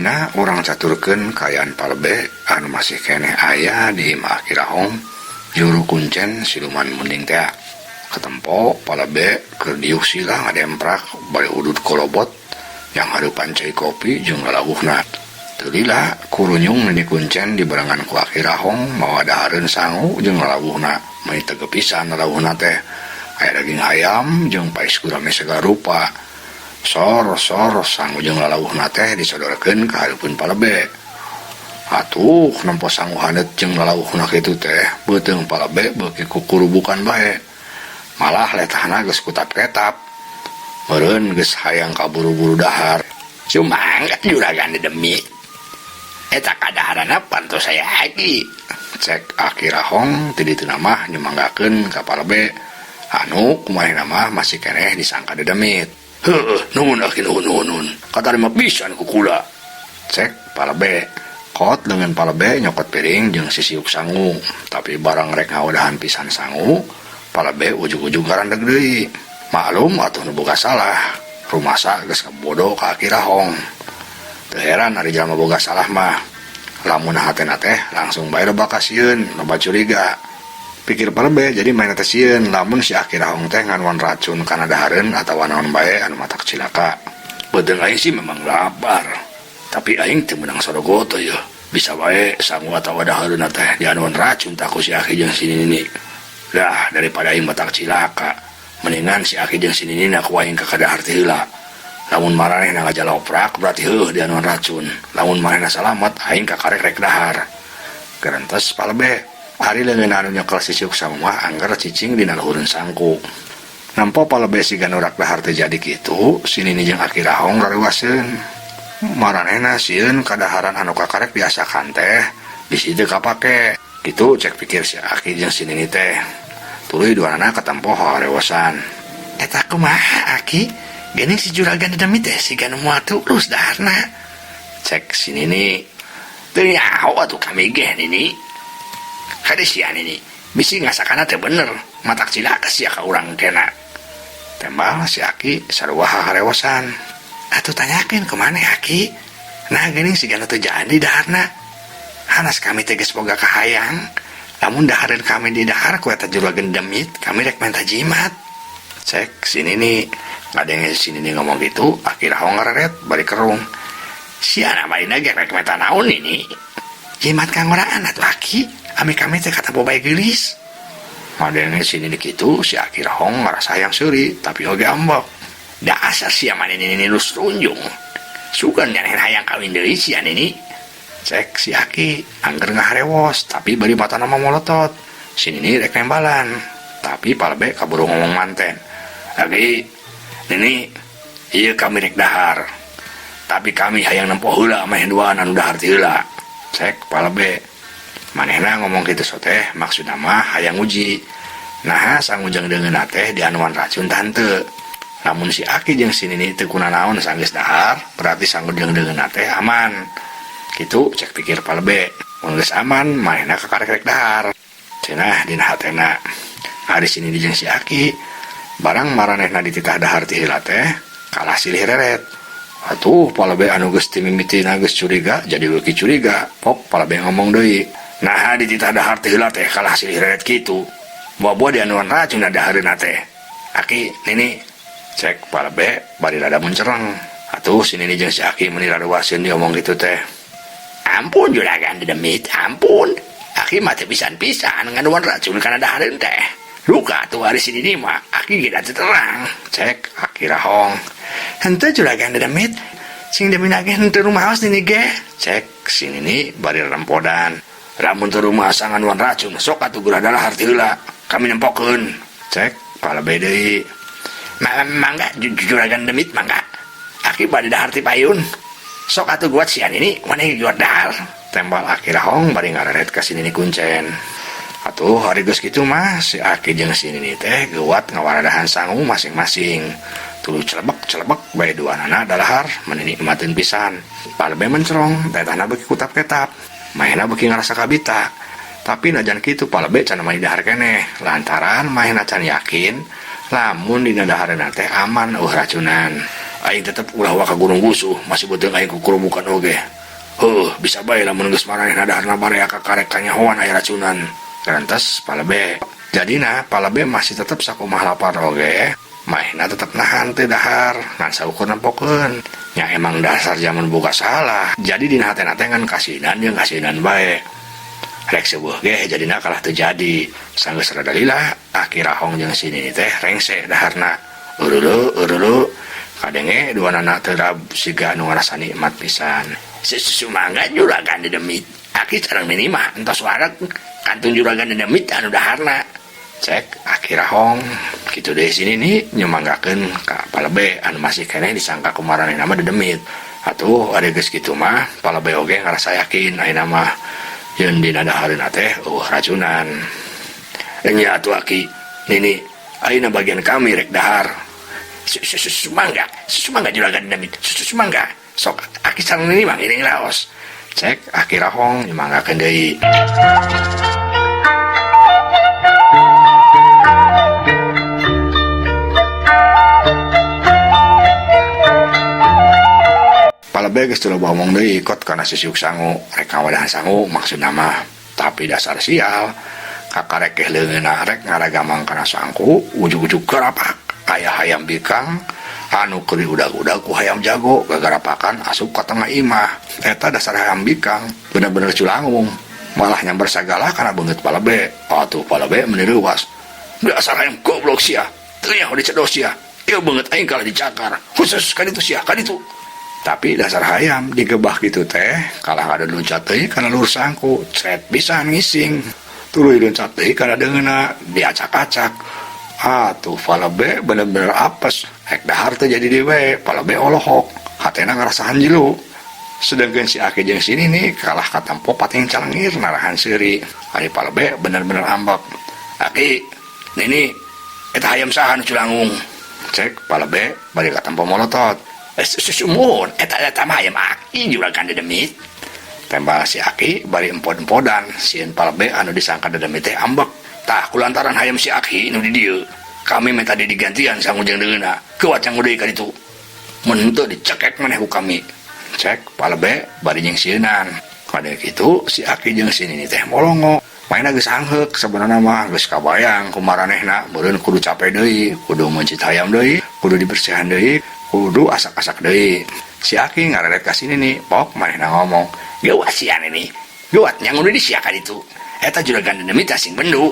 Ayeuna urang caturkeun kaayaan Palebe anu masih keneh aya di imah Aki Rahong juru kuncen siluman munding tea. Katempo Palebe keur diuk sila ngademprak bari udud kolobot yang hareupan cai kopi jeung lalawuhna. Teu lila kurunyung nini kuncen dibarengan ku Aki Rahong mawa dahareun sangu jeung lalawuhna. Meni teu pisan lalawuhna teh. Aya daging hayam jeung pais gurame sagala rupa. Sor sor sangu jeung lalawuhna teh disodorkeun ka hareupeun Palebe. Atuh nempo sangu haneut jeung lalawuhna kitu teh beuteung Palebe beuki kukurubukan bae. Malah letahna geus kutap-ketap. Meureun geus hayang kaburu-buru dahar. Sumangga juragan dedemit. Eta kadaharanna pantos saya aki. Cek Aki Rahong ti dituna mah nyumanggakeun ka Palebe anu kumanehna mah masih keneh disangka dedemit. Heueuh, nuhun aki, nuhun nuhun nuhun. Katarima pisan ku kula. Cek Palebe. Kot leungeun Palebe nyokot piring jeung sisiuk sangu. Tapi barang rek ngawadahan pisan sangu, Palebe ujug-ujug garandeg deui. Maklum atuh nu boga salah. Rumasa geus ngabodo ka Aki Rahong. Teu heran ari jalma boga salah mah. Lamun hatena teh langsung bae loba kasieun, loba curiga. Pikir Palebe jadi manehna teh sieun lamun si Aki Rahong teh nganuan racun kana dahareun atawa naon bae anu matak cilaka. Beuteung aing sih memang lapar. Tapi aing teu meunang sorogoto yeuh. Bisa wae sangu atawa dahareunna teh dianuan racun tah ku si Aki jeung si Nini. Dah daripada aing matak cilaka, mendingan si Aki jeung si Nini ku aing kakadahar ti heula. Lamun maranehna ngajaloprak berarti heuh dianuan racun. Lamun manehna salamet aing kakarek rek dahar. Gerentes Palebe. Ari leungeun anu nyekel sisiuk sangu mah angger cicing dina luhureun sangku. Nempo Palebe siga nu rak dahar teu jadi kitu, si Nini jeung Aki Rahong rareuwaseun. Maranehna sieun kadaharan anu kakarek diasakan teh bisi teu kapake. Kitu cek pikir si Aki jeung si Nini teh. Tuluy duanana katempo harewosan. Eta kumaha Aki? Geuning si juragan dedemit teh siga nu moal tulus daharna. Cek si Nini. Teu nyaho atuh kami ge Nini. Kade sia Nini, bisi ngasakana teh bener, matak cilaka sia ka urang kena. Tembal si Aki sarua harewosan. Atuh tanyakeun ku maneh Aki. Nah geuning siga nu teu jadi daharna. Hanas kami teh geus boga kahayang. Lamun dahareun kami di dahar ku eta juragan demit, kami rek menta jimat. Cek si Nini. Ngadenge si Nini ngomong gitu, Aki Rahong ngareret bari kerung. Sia marina ge rek menta naon Nini? Jimat kangoraan atuh Aki, ami kami teh katempo bae geulis. Ngadenge si Nini kitu, si Aki Rahong ngarasa hayang seuri, tapi oge ambek. Dasar sia mah Nini nu tunjung. Sugan nyaneh hayang kawin deui sia Nini. Cek si Aki, angger ngaharewos, tapi bari matana mah molotot. Si Nini rek nembalan, tapi Palebe kaburu ngomong manten. Aki, Nini, ieu kami rek dahar. Tapi kami hayang nempo heula maneh duaan anu dahar ti heula. Cek Palebe. Manehna ngomong kitu soteh maksudna mah hayang nguji. Naha sangu jeung deungeunna teh dianuan racun tah henteu. Lamun si Aki jeung si Nini teu kunanaon sanggeus dahar, berarti sangu jeung deungeunna teh aman. Kitu cek pikir Palebe. Mun geus aman, manehna kakarek rek dahar. Cenah dina hatena. Ari si Nini jeung si Aki, barang maranehna dititah dahar ti heula teh, kalah silih reret. Atuh Palebe anu geus ti mimitina geus curiga jadi beuki curiga. Pok Palebe ngomong deui. Naha dititah dahar ti heula teh kalah silih reret kitu. Boa-boa dianuan racun dahareunna teh. Aki, Nini, cek Palebe bari rada muncereng. Atuh si Nini jeung si Aki meuni raruaseun diomong kitu teh. Ampun juragan dedemit, ampun. Aki mah teu pisan-pisan nganuan racun kana dahareun teh. Luka atuh ari si Nini mah, Aki ge da teu terang. Cek Aki Rahong. Henteu juragan dedemit, sing demina ge henteu rumaos Nini ge. Cek si Nini bari rempodan. Lamun teu rumasa nganuan racun, sok atuh geura dalahar ti heula. Kami nempokeun. Cek Palebe deui. Mangga juragan demit mangga. Aki bade dahar ti payun. Sok atuh guat sia Nini, maneh guat dahar. Tembal Aki Rahong bari ngareret ka si Nini kuncen. Atuh ari geus kitu mah si Aki jeung si Nini teh geuwat ngawaradahan sangu masing-masing. Tuluy celebek-celebek bae duanana dalahar meuni nikmateun pisan. Palebe mencerong, tetahna beuki kutap-ketap. Manehna beuki ngarasa kabita. Tapi najan kitu Palebe can mani dahar keneh lantaran manehna can yakin lamun dina dahareunna teh aman eueuh racunan. Aing tetep ulah waka gunung busuh masih beuteung aing kukurubukan oge. Heuh, bisa bae lamun geus maranehna daharna barea kakarek kanyahoan aya racunan. Garantes palebe. Jadina palebe masih tetep sakumaha lapar oge, maehna tetep nahan teu dahar ngan saukur nempokeun. Nya emang dasar jaman boga salah, jadi dina hatena teh ngan kasieunan jeung kasieunan bae. Rek seueuh ge jadina kalah teu jadi. Sanggeus rada lila, Aki Rahong jeung si Nini teh rengse daharna. Eureuleu eureuleu kadenge duanana teu rab siga anu ngarasa nikmat pisan. Sumangga juragan dedemit, Aki sareng Nini mah entos wareg kantun juragan dedemit anu daharna. Cek Aki Rahong. Kitu deui si Nini nyumanggakeun ka Palebe anu masih keneh disangka ku maranehna mah dedemit. Atuh ari geus kitu mah Palebe oge ngarasa yakin ayeuna mah yeun dina dahareunna teh eueuh racunan. Nya atuh Aki, Nini, ayeuna bagian kami rek dahar. Sumangga, sumangga juragan dedemit, sumangga. Sok Aki sareng Nini mah ngiring raos. Cek Aki Rahong nyumanggakeun deui. Palebe geus teu loba omong deui kot kana sisiuk sangu, rek ngawadahan sangu maksudna mah. Tapi dasar sial, kakarek geh leungeunna rek ngaragamang kana sangku, ujug-ujug garapak aya hayam bikang anu keur diudag-udag ku hayam jago gagarapakan asup ka tengah imah. Eta dasar hayam bikang, bener-bener culangung, malah nyamber sagala kana beungeut Palebe. Atuh Palebe meni reuwas. Dasar hayam goblok sia, teu nyaho dicedoh sia, ieu beungeut aing kalah dicakar, khusus ka ditu sia, ka ditu. Tapi dasar hayam digebah kitu teh kalah ngadon luncat deui kana luhur sangku, cret pisan ngising. Tuluy luncat deui kana deungeunna, diacak-acak. Atuh Palebe bener-bener apes, rek dahar teu jadi deui we, Palebe olohok, hatena ngarasa hanjelu. Sedengkeun si Aki jeung si Nini kalah katempo pating calengir narahan seuri. Ari Palebe bener-bener ambek. Aki, Nini, eta hayam saha nu culangung? Cek Palebe bari katempo molotot. Sumuhun, eta eta mah hayam Aki juragan dedemit. Tembal si Aki bari empod-empodan, sieun Palebe anu disangka dedemit teh ambek. Tah kulantaran hayam si Aki nu di dieu, kami meh tadi digantian sangu jeung deungeunna. Keuat sangu deui ka ditu. Mun henteu dicekek maneh ku kami. Cek Palebe bari jeung sieunan. Kade kitu si Aki jeung si Nini teh molongo. Maena geus angheuk sabenerna mah geus kabayang ku maranehna meureun kudu cape deui, kudu meuncit hayam deui, kudu dibersihan deui, kudu asak-asak deui. Si Aki ngareret ka si Nini, pok manehna ngomong, "Geuwas sia Nini, geuwat nyangu deui sia ka ditu. Eta juragan dedemit sing bendu."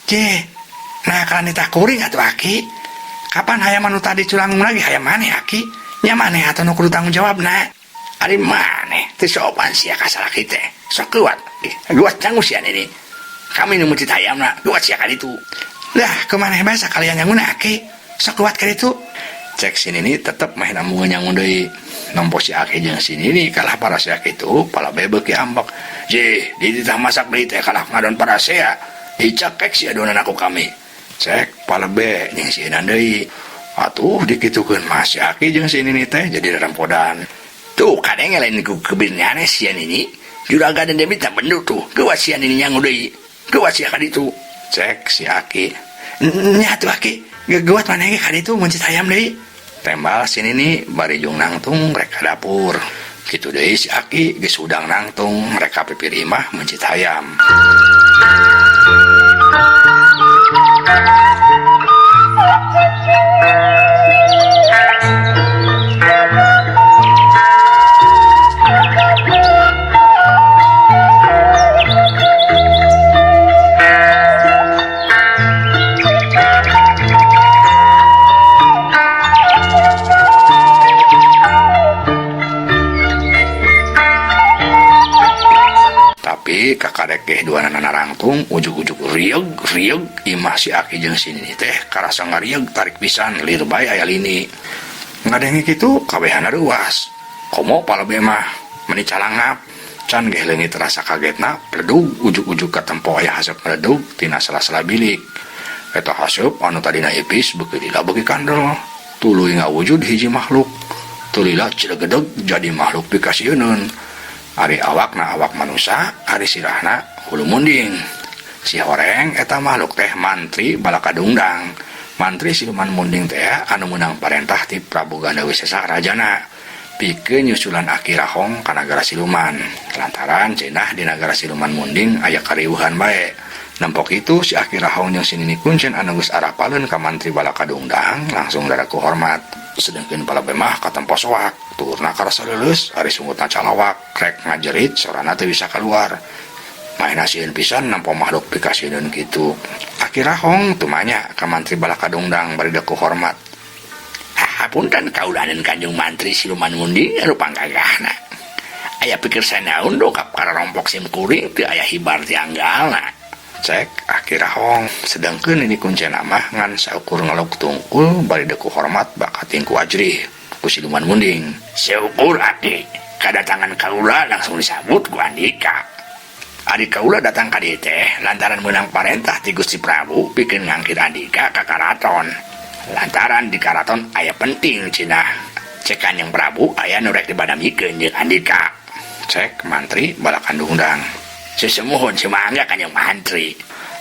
Cih, nah kalah nitah kuring atuh Aki. Kapan hayam anu tadi culangung lagi hayam maneh Aki? Nya maneh atuh nu kudu tanggung jawabna. Ari maneh teu sopan sia ka salaki teh. Sok geuwat. Geuwat nyangu sia Nini. Kami nu meuncit hayamna, geuwat sia ka ditu. Lah, kumaneh bae sakalian nyanguna Aki. Sok geuwat ka ditu. Cek si Nini tetep meh namungeun nyangu deui. Nempo si Aki jeung si Nini kalah parasea kitu, palabe beuki ambek. Jih, dititah masak deui teh kalah ngadon parasea. Dicekek sia duanana ku kami. Cek palebe jeung si Inan deui. Atuh dikitukeun mah si Aki jeung si Nini teh jadi rerempodan. Tuh kadenge lain ku kebirnyane sia Nini. Juragan dedemit tah bendu tuh. Geuwas sia Nini nyangu deui. Geuwas sia ka ditu. Cek si Aki. Nya atuh Aki, geuwat maneh ge ka ditu meuncit hayam deui. Tembal si Nini bari jung nangtung rek ka dapur. Kitu deui si Aki geus hudang nangtung rek ka pipir imah meuncit hayam. Tapi kakarek geh duanana narangtung ujug-ujug rieg rieg imah si Aki jeung si Nini teh karasa ngarieg tarik pisan lir bae aya lini. Ngadenge kitu kabehana reuas. Komo palebe mah meni calangap. Can geh leungit rasa kagetna pledug ujug-ujug katempo aya haseup meledug tina sela-sela bilik. Eta haseup anu tadina ipis beuki lila beuki kandel. Tuluy ngawujud hiji makhluk. Tulila cilegedeg jadi makhluk pikasieuneun. Ari awakna awak manusa, ari sirahna hulu munding. Si horeng eta makhluk teh mantri balakadungdang. Mantri siluman munding teh anu meunang parentah ti Prabu Gandawisesa rajana pikeun nyusulan Aki Rahong ka nagara siluman lantaran cenah di nagara siluman munding aya kariweuhan bae. Nempo kitu si Aki Rahong jeung si Nini Kuncen anu geus arapaleun ka Mantri Balakadungdang langsung dara ku hormat. Sedengkeun Palebe mah katempo soak tuurna karasa leuleus ari sungutna calawak rek ngajerit sorana teu bisa kaluar. Manehna sieun pisan nempo makhluk pikasieun kitu. Aki Rahong tumanya ka Mantri Balakadungdang bari ku hormat. Hapunten kaulanan Kanjeng Mantri siluman munding anu panggagahna. Aya pikir sanaon dongkap kararompok sim kuring teu aya hibar ti anggalna. Cek Aki Rahong. Sedangkeun Nini Kuncen mah ngan saukur ngeluk tungkul bari ku hormat bakating ku ajrih ku siluman munding. Syukur aki, kadatangan kaula langsung disambut ku andika. Ari kaula datang ka dieu teh lantaran meunang parentah ti Gusti Prabu pikeun ngangkir andika ka karaton. Lantaran di karaton aya penting cenah. Cek Kanjeng Prabu aya nu rek dibadamikeun jeung andika. Cek Mantri Balakandungdang. Sesumuhun sumangga Kanjeng Mantri.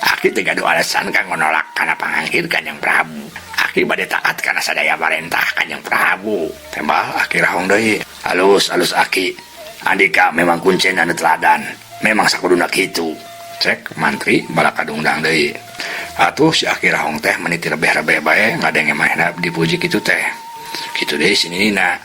Aki teu gaduh alasan kanggo nolak kana pangangkir Kanjeng Prabu. Aki bade taat kana sadaya parentah Kanjeng Prabu. Tembal Aki Rahong deui. Alus alus aki. Andika memang kuncen anu teladan. Memang sakuduna kitu. Cek Mantri Balakadungdang deui. Atuh si Aki Rahong teh meni rebeh-rebeh bae ngadenge manehna dipuji kitu teh. Kitu deui si Ninina.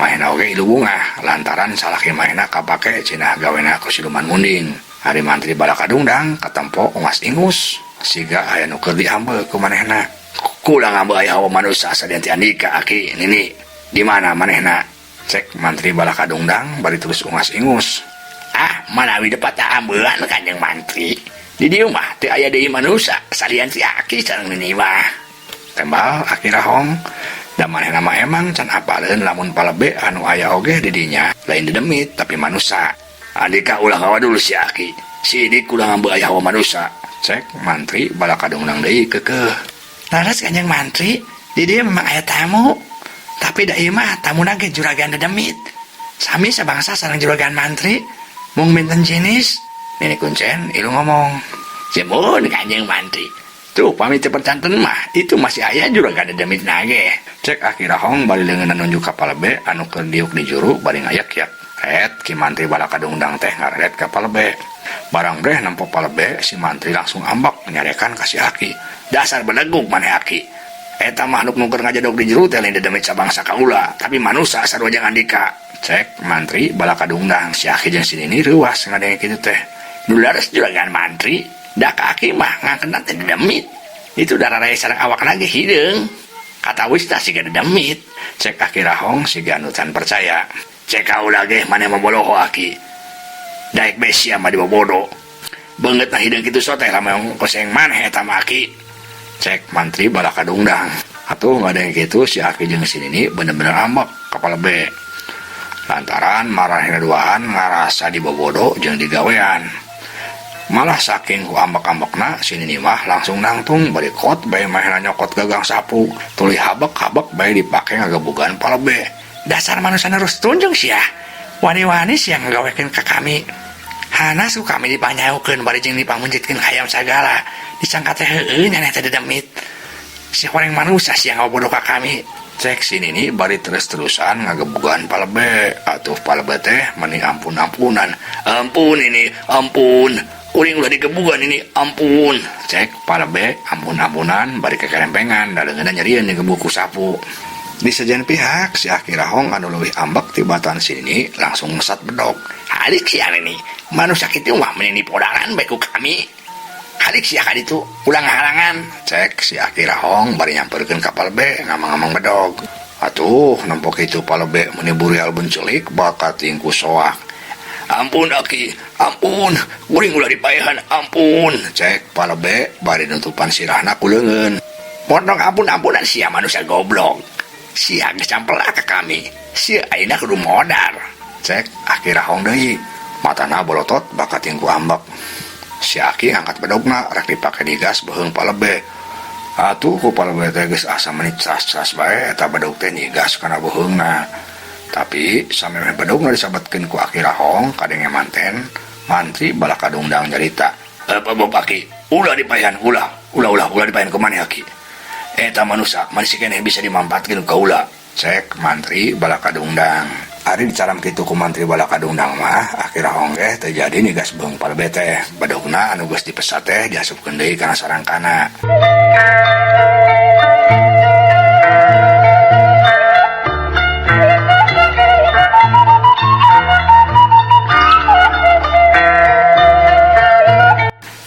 Manehna oge ilu bungah lantaran salaki manehna kapake cenah gawena ku siluman munding. Ari Mantri Balakadungdang katempo ungas ingus siga aya nu keur diambeul ku manehna. Kula ngambeu aya hawa manusa salian ti andika aki Nini. Di mana manehna? Cek Mantri Balakadungdang bari terus ungas ingus. Ah, manawi dapat ambelan Kanjeng Mantri. Di dieu mah teu aya deui manusa salian ti aki sareng Nini mah. Tembal Aki Rahong. Da manehna mah emang can apaleun lamun palebe anu aya oge di dinya lain dedemit tapi manusa. Andika ulah ngawadul si aki. Sidik ulah ngambeu aya hawa manusa. Cek Mantri Balakadungdang deui keukeuh. Laras Kanjeng Mantri, di dieu memang aya tamu. Tapi da ieu mah tamuna ge juragan dedemit. Sami sabangsa sareng juragan mantri, mung benten jenis. Nini Kuncen ilu ngomong. Sumuhun Kanjeng Mantri. Tuh pamit teu percanten mah itu masih aya juragan dedemit nage. Cek Aki Rahong bari leungeunna nunjuk ka palebe anu keur diuk di juru bari ngayak-yak. Ret ki Mantri Balakadungdang teh ngaret ka palebe. Barang breh nempo palebe si mantri langsung ambek nyarekan ka si Aki. Dasar belegug maneh aki. Eta makhluk nu keur ngajedog di juru teh lain dedemit sabangsa kaula, tapi manusa sarua jeung andika. Cek Mantri Balakadungdang. Si Aki jeung si Nini reuas ngadenge kitu teh. Nu leres juragan mantri, da ka aki mah ngangkeunna teh dedemit. Itu darah sareng awakna ge hideung. Katawis tah siga dedemit. Cek Aki Rahong siga anu can percaya. Cek kaula ge maneh mah boloho aki. Daek be sia mah dibobodo. Beungeutna hideung kitu soteh lamun koseng maneh eta mah aki. Cek Mantri Balakadungdang. Atuh ngadenge kitu si Aki jeung si Nini bener-bener ambek ka palebe. Lantaran maranehna duaan ngarasa dibobodo jeung digawean. Malah saking ku ambek-ambekna si Nini mah langsung nangtung bari kot bae manehna nyokot gagang sapu tuluy habek-habek bae dipake ngagebugan palebe. Dasar manusia nerus tunjung sia. Wani-wani sia ngagawekeun ka kami. Hanas ku kami dipanyaukeun bari jeung dipamunjitkeun hayam sagala. Disangka teh heueuh nyaneh teh dedemit. Si horeng manusa sia ngabodoh ka kami. Cek si Nini bari terus-terusan ngagebugan palebe. Atuh palebe teh meni ampun-ampunan. Ampun ini, ampun. Kuring ulah digebugan ini, ampun. Cek palebe ampun-ampunan bari kekerempengan da leungeunna nyerieun digebuk ku sapu. Di sejen pihak si Aki Rahong anu leuwih ambek tibatan si Nini langsung ngesat bedog. Halik sia Nini, manusia kitu mah meni nipodaran bae ku kami. Halik sia ka ditu, ulah ngahalangan. Cek si Aki Rahong bari nyamperkeun ka palebe ngamang-ngamang bedog. Atuh nempo kitu palebe meni burial bencelik bakating ku soak. Ampun aki, ampun, kuring ulah dipaehan, ampun. Cek palebe bari nutupan sirahna ku leungeun. Potong ampun-ampunan sia manusia goblok. Sia geus campelak ka kami. Sia ayeuna kudu modar. Cek Aki Rahong deui. Matana bolotot bakating ku ambek. Si Aki angkat bedogna rek dipake digas beuheung palebe. Atuh ku palebe teh geus asa meni cas-cas bae eta bedog teh nyigas kana beuheungna. Tapi samemeh bedogna disabetkeun ku Aki Rahong kadenge manten, Mantri Balakadungdang nyarita. Apa bop Aki? Ulah dipaehan, ulah. Ulah ulah ulah dipaehan ku maneh Aki. Eta manusa masih keneh bisa dimanfaatkeun ku kaula. Cek mantri Balakadungdang. Ari dicaram kitu ku mantri Balakadungdang mah Aki Rahong ge teu jadi nigas beung palebe teh. Badogna anu geus dipesat teh diasupkeun deui kana sarangkana.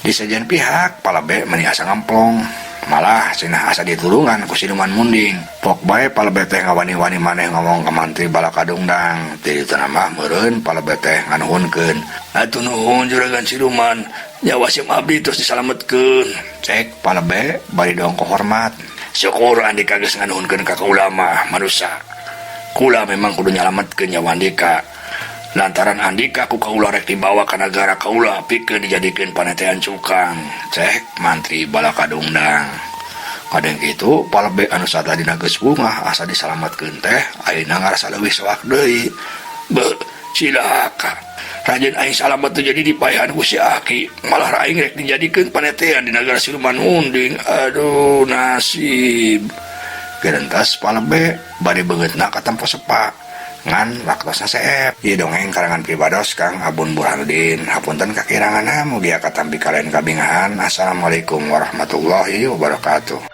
Di sejen pihak palebe meni asa ngemplong. Malah cenah asa ditulungan ku siluman munding. Pok bae palebe teh ngawani-wani maneh ngomong ka mantri Balakadungdang. Ti dituna mah meureun palebe teh nganuhunkeun. Atuh nuhun juragan siluman, nyawa sim abdi tos disalametkeun. Cek palebe bari dongko hormat. Syukur andika geus nganuhunkeun ka kaula mah manusa. Kula memang kudu nyalametkeun nyawa andika. Lantaran andika ku kaula rek dibawa ka nagara kaula pikeun dijadikeun panetean cukang. Cek mantri Balakadungdang. Kadang kitu palebe anu satadina geus bungah asa disalametkeun teh ayeuna ngarasa leuwih soak deui. Beuh, cilaka. Rajen aing salamet teu jadi dipaehan ku si Aki, malah aing rek dijadikeun panetean di nagara siluman munding. Aduh, nasib. Gerentas palebe bari beungeutna katempo sepa. Ngan waktosna seep. Ieu dongeng karangan pribados Kang Abun Burhanuddin. Hapunten kakiranganna mugia katampi kalian kabingahan. Assalamualaikum warahmatullahi wabarakatuh.